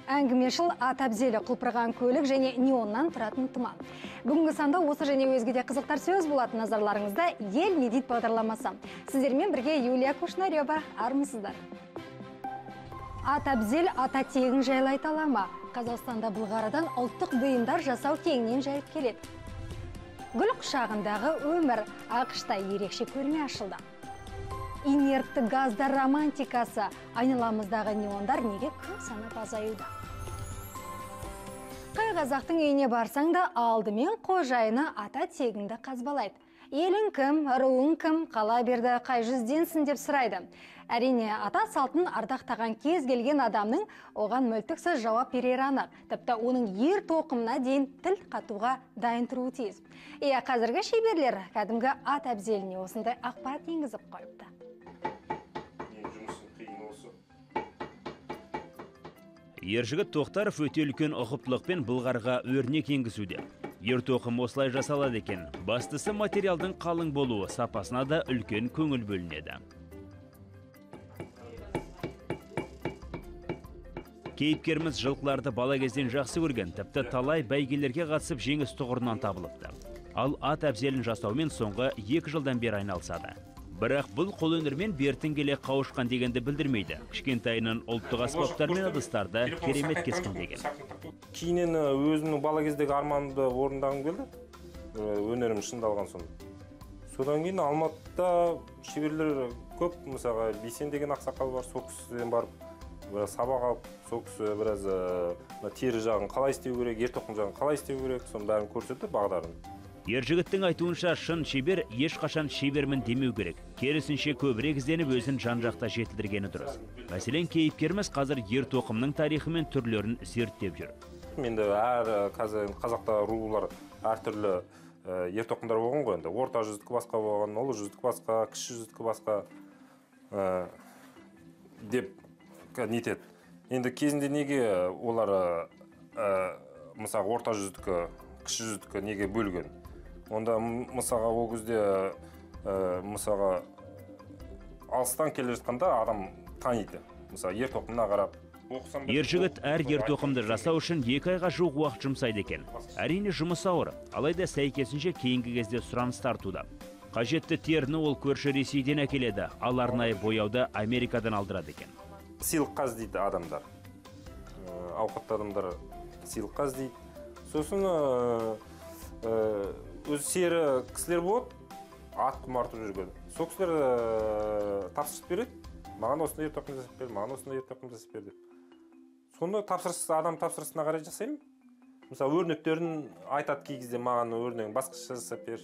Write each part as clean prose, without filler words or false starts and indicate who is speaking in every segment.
Speaker 1: Әңгімешіл ат әбзелі, құлпырған көлік және неоннан тұратын тұман. Бүгінгі санда осы және өзге де қызықтар сөз болатын. Назарларыңызда «Ел не дейді» бағдарламасы. Сіздермен бірге Юлия Кушнарева. Армысыздар. Ат әбзел ата тегін жайлы айта ала ма? Қазақстанда былғарыдан ұлттық бұйымдар жасау кеңінен жайып келеді. Гүл құшағындағы өмір. АҚШ-та ерекше көрме ашылды. Инертті газдар романтикасы. Айналамыздағы неондар неге күн санап азаюда? Қай қазақтың үйіне барсаң да алдымен қожайыны ата тегіңді қазбалайды. Елің кім, руың кім, қала берді, қай жүзденсің деп сұрайды. Әрине, ата салтын ардақтаған кез келген адамның оған мүлтіксіз жауап берері анық. Тіпті оның ер тоқымына дейін тіл қатуға дайын тұруы тиіс. Иә, қазіргі шеберлер кәдімгі ат әбзеліне осындай ақпарат енгізіп қойыпты.
Speaker 2: Ержігіт Тоқтаров өте үлкен ұқыптылықпен былғарға өрнек енгізуде. Ер тоқым осылай жасалады екен. Бастысы материалдың қалың болуы, сапасына да үлкен көңіл бөлінеді. Кейіпкеріміз жылқыларды бала кезден жақсы көрген, тіпті талай бәйгелерге қатысып жеңіс тұғырынан табылыпты. Ал ат әбзелін жасаумен соңғы 2 жылдан бері айналысады. Бірақ бұл қолөнермен бертін келе қауышқан дегенді білдірмейді. Кішкентайынан ұлттық аспаптар мен ыдыстарды керемет кескіндеген.
Speaker 3: Кейіннен өзімнің бала кездегі арманымды орындағым келді. Өнерім шыңдалған соң. Содан кейін Алматыда шеберлер көп, мысалға Бейсен деген ақсақал бар, сол кісіден барып біраз сабақ алып, сол кісі біраз тері жағын қалай істеу керек, ер тоқым жағын қалай істеу керек, соның бәрін көрсетті, бағдарын.
Speaker 2: Ержігіттің айтуынша, шын шебер ешқашан шебермін демеу керек. Керісінше көбірек ізденіп өзін жан-жақта жетілдіргені дұрыс. Мәселен, кейіпкеріміз қазір ер тоқымның тарихы мен түрлерін зерттеп жүр.
Speaker 3: Енді әр қазір қазақта рулар әртүрлі ер тоқымдар болған ғой енді. Орта жүздікі басқа болған, ұлы жүздікі басқа, кіші жүздікі басқа деп нетеді. Енді кезінде неге олар мысалы орта жүздікі, кіші жүздікі неге бөлген? Онда мысалға ол кезде мысалға алыстан келе жатқанда адам таниды. Мысалы ер тоқымына қарап.
Speaker 2: Ержігіт әр ер тоқымды жасау үшін 2 айға жуық уақыт жұмсайды екен. Әрине жұмыс ауыр, алайда сәйкесінше кейінгі кезде сұраныс тартуда. Қажетті теріні ол көрші Ресейден әкеледі, ал арнайы бояуды Америкадан алдырады екен.
Speaker 3: Сыйлыққа іздейді адамдар. Ауқатты адамдар сыйлыққа іздейді. Сосын өзі сері кісілер болады, ат құмартып жүрген. Сол кісілер тапсырыс береді, маған осындай ер тоқым жасап бер, маған осындай ер тоқым жасап бер деп. Соны тапсырыс, адам тапсырысына қарай жасаймын. Мысалы, өрнектерін айтады кей кезде, маған өрнегін басқаша жасап бер.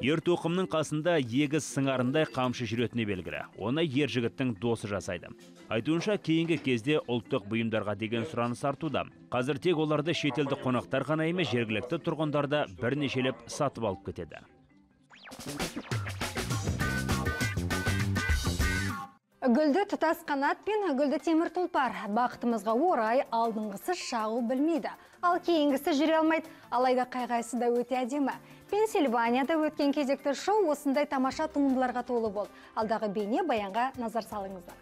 Speaker 2: Ер тоқымның қасында егіз сыңарындай қамшы жүретіні белгілі. Оны ер жігіттің досы жасайды. Айтуынша, кейінгі кезде ұлттық бұйымдарға деген сұраныс артуда. Қазір тек оларды шетелдік қонақтар ғана емес, жергілікті тұрғындар да бірнешелеп сатып алып кетеді.
Speaker 1: Гүлді тұтас қанат пен гүлді темір тұлпар. Бақытымызға орай алдыңғысы шағу білмейді, ал кейінгісі жүре алмайды. Алайда қай-қайсысы да өте әдемі. Пенсильванияда өткен кезекті шоу осындай тамаша туындыларға толы болды. Алдағы бейне баянға назар салыңыздар.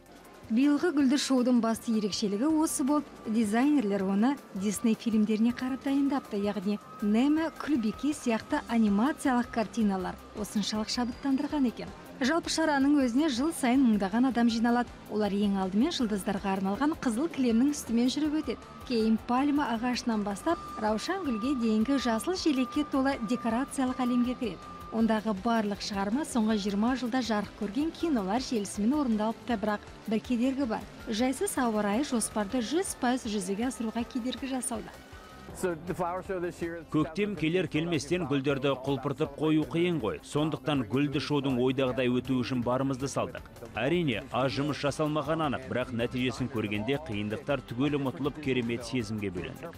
Speaker 1: Биылғы гүлді шоудың басты ерекшелігі осы болды. Дизайнерлер оны Дисней фильмдеріне қарап дайындапты, яғни Немо, Күлбике сияқты анимациялық картиналар осыншалық шабыттандырған екен. Жалпы шараның өзіне жыл сайын мыңдаған адам жиналады. Олар ең алдымен жұлдыздарға арналған қызыл кілемнің үстімен жүріп өтеді. Кейін пальма ағашынан бастап раушан гүлге дейінгі жасыл желекке толы декорациялық әлемге кіреді. Ондағы барлық шығарма соңғы 20 жылда жарық көрген кинолар желісімен орындалыпты, бірақ бір кедергі бар. Жайсыз ауа райы жоспарды 100% жүзеге асыруға кедергі жасауда.
Speaker 2: Көктем келер келместен гүлдерді құлпыртып қою қиын ғой. Сондықтан гүлді шоудың ойдағыдай өтуі үшін барымызды салдық. Әрине, аз жұмыс жасалмаған анық, бірақ нәтижесін көргенде қиындықтар түгел ұмытылып, керемет сезімге бөлендік.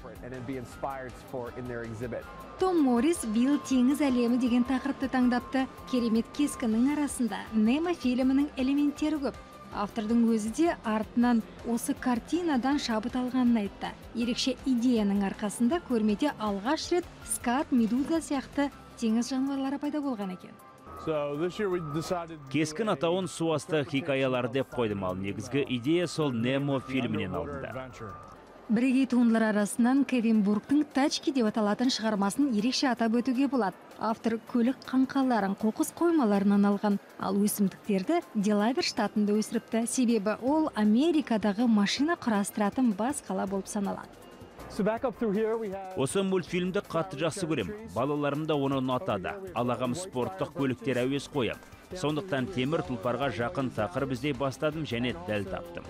Speaker 1: Том Моррис биыл теңіз әлемі деген тақырыпты таңдапты. Керемет кескіннің арасында Немо фильмінің элементтері көп. Автордың өзі де артынан осы картинадан шабыт алғанын айтты. Ерекше идеяның арқасында көрмеде алғаш рет скат, медуза сияқты теңіз жануарлары пайда болған екен.
Speaker 2: Кескін атауын су асты хикаялары деп қойдым, ал негізгі идея сол Немо фильмінен алынды.
Speaker 1: Бірегей туындылар арасынан Кевин Бурктың «Тачки» деп аталатын шығармасын ерекше атап өтуге болады. Автор көлік қаңқаларын қоқыс қоймаларынан алған, ал өсімдіктерді Делавер штатында өсіріпті. Себебі ол Америкадағы машина құрастыратын бас қала болып саналады.
Speaker 2: Осы мультфильмді қатты жақсы көрем. Балаларым да оны ұнатады. Ал ағам спорттық көліктер әуесқойы. Сондықтан темір тұлпарға жақын тақырып іздей бастадым және дәл таптым.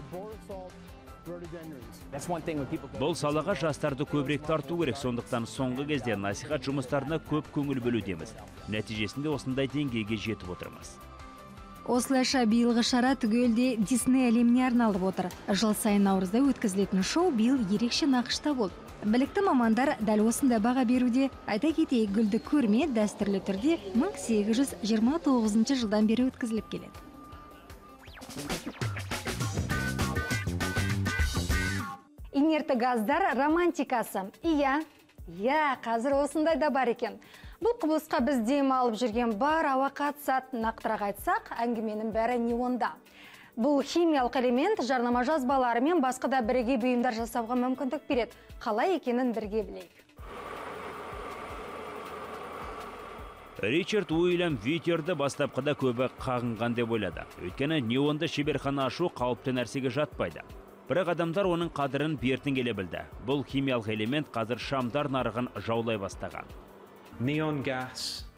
Speaker 2: Бұл салаға жастарды көбірек тарту керек, сондықтан соңғы кезде насихат жұмыстарына көп көңіл бөлудеміз. Нәтижесінде осындай деңгейге жетіп отырмыз.
Speaker 1: Осылайша биылғы шара түгелде Дисней әлеміне арналып отыр. Жыл сайын наурызда өткізілетін шоу биыл ерекше нақышта болды. Білікті мамандар дәл осындай баға беруде. Айта кетейік, гүлді көрме дәстүрлі түрде 1829 жылдан бері өткізіліп келеді. Инертті газдар романтикасы. Иә, қазір осындай да бар екен. Бұл құбылысқа біз дем алып жүрген бар ауа қатысады. Нақтырақ айтсақ, әңгіменің бәрі неонда. Бұл химиялық элемент жарнама жазбалары мен басқа да бірегей бұйымдар жасауға мүмкіндік береді. Қалай екенін бірге білейік.
Speaker 2: Ричард Уильям Витерді бастапқыда көбі қағынған деп ойлады. Өйткені неонды шеберхана ашу қауіпті нәрсеге жатпайды. Бірақ адамдар оның қадірін бертін келе білді. Бұл химиялық элемент қазір шамдар нарығын жаулай бастаған.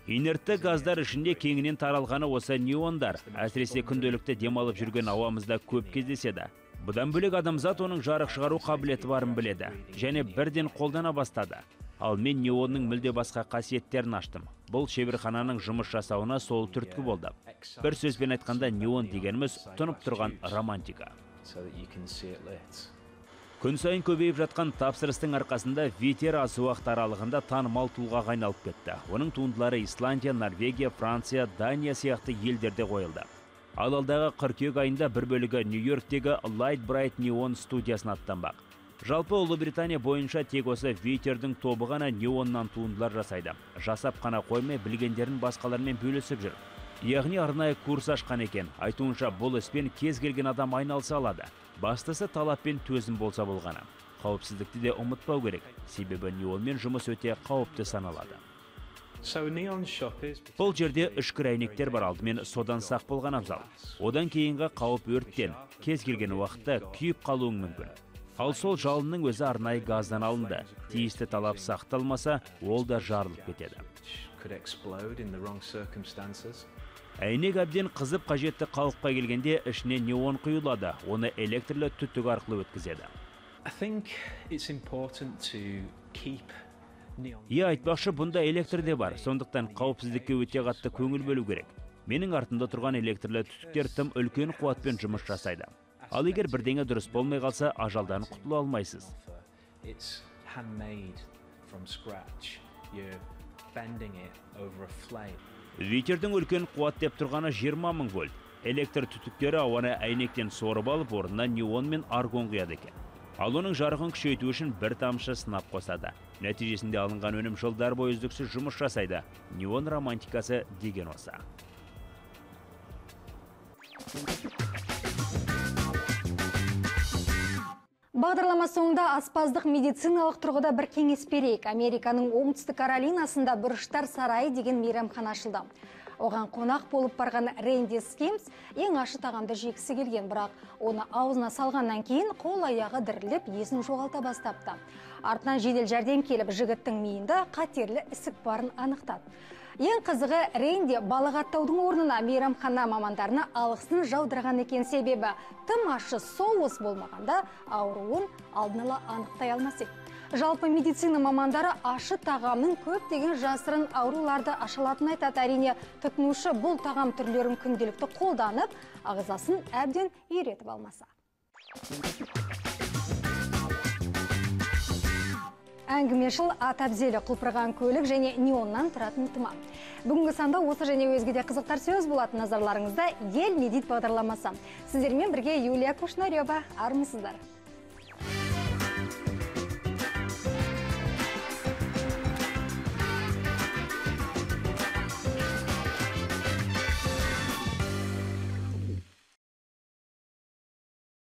Speaker 2: Инертті газдар ішінде кеңінен таралғаны осы неондар. Әсіресе күнделікті демалып жүрген ауамызда көп кездеседі. Бұдан бөлек адамзат оның жарық шығару қабілеті барын біледі және бірден қолдана бастады. Ал мен неонның мүлде басқа қасиеттерін аштым. Бұл шеберхананың жұмыс жасауына сол түрткі болды. Бір сөзбен айтқанда, неон дегеніміз тұнып тұрған романтика. Күн сайын көбейіп жатқан тапсырыстың арқасында Витер аз уақыт аралығында танымал тұлғаға айналып кетті. Оның туындылары Исландия, Норвегия, Франция, Дания сияқты елдерде қойылды. Ал алдағы қыркүйек айында бір бөлігі Нью-Йорктегі Light Bright Neon студиясына аттанбақ. Жалпы Ұлыбритания бойынша тек осы Витердің тобы ғана неоннан туындылар жасайды. Жасап қана қоймай, білгендерін басқалармен бөлісіп жүр. Яғни арнайы курс ашқан екен. Айтуынша, бұл іспен кез келген адам айналыса алады. Бастысы талап пен төзім болса болғаны. Қауіпсіздікті де ұмытпау керек. Себебі неонмен жұмыс өте қауіпті саналады. Бұл жерде үшкір әйнектер бар, алдымен содан сақ болған абзал. Одан кейінгі қауіп өрттен, кез келген уақытта күйіп қалуың мүмкін. Ал сол жалынның өзі арнайы газдан алынды. Тиісті талап сақталмаса, ол да жарылып кетеді. Әйнек әбден қызып қажетті қалыпқа келгенде ішіне неон құйылады, оны электрлі түтік арқылы өткізеді. Иә, айтпақшы, бұнда электр де бар, сондықтан қауіпсіздікке өте қатты көңіл бөлу керек. Менің артымда тұрған электрлі түтіктер тым үлкен қуатпен жұмыс жасайды. Ал егер бірдеңе дұрыс болмай қалса, ажалдан құтыла алмайсыз. Витердің үлкен қуат деп тұрғаны 20 000 вольт. Электр түтіктері ауаны әйнектен сорып алып, орнына неон мен аргон құяды екен. Ал оның жарығын күшейту үшін бір тамшы сынап қосады. Нәтижесінде алынған өнім жылдар бойы үздіксіз жұмыс жасайды. Неон романтикасы деген осы.
Speaker 1: Бағдарлама соңында аспаздық медициналық тұрғыда бір кеңес берейік. Американың Оңтүстік Каролинасында Бұрыштар сарайы деген мейрамхана ашылды. Оған қонақ болып барған Рэнди Скимс ең ащы тағамды жегісі келген, бірақ оны аузына салғаннан кейін қол аяғы дірілдеп есін жоғалта бастапты. Артынан жедел жәрдем келіп, жігіттің миында қатерлі ісік барын анықтады. Ең қызығы, Рэнди балағаттаудың орнына мейрамхана мамандарына алғысын жаудырған екен, себебі тым ащы соус болмағанда ауруын алдын ала анықтай алмас еді. Жалпы медицина мамандары ащы тағамның көптеген жасырын ауруларды аша алатынын айтады. Әрине, тұтынушы бұл тағам түрлерін күнделікті қолданып, ағзасын әбден үйретіп алмаса. Әңгімешіл ат әбзелі, құлпырған көлік және неоннан тұратын тұман. Бүгінгі санда осы және өзге де қызықтар сөз болатын. Назарларыңызда Ел не дейді бағдарламасы. Сіздермен бірге Юлия Кушнарева. Армысыздар.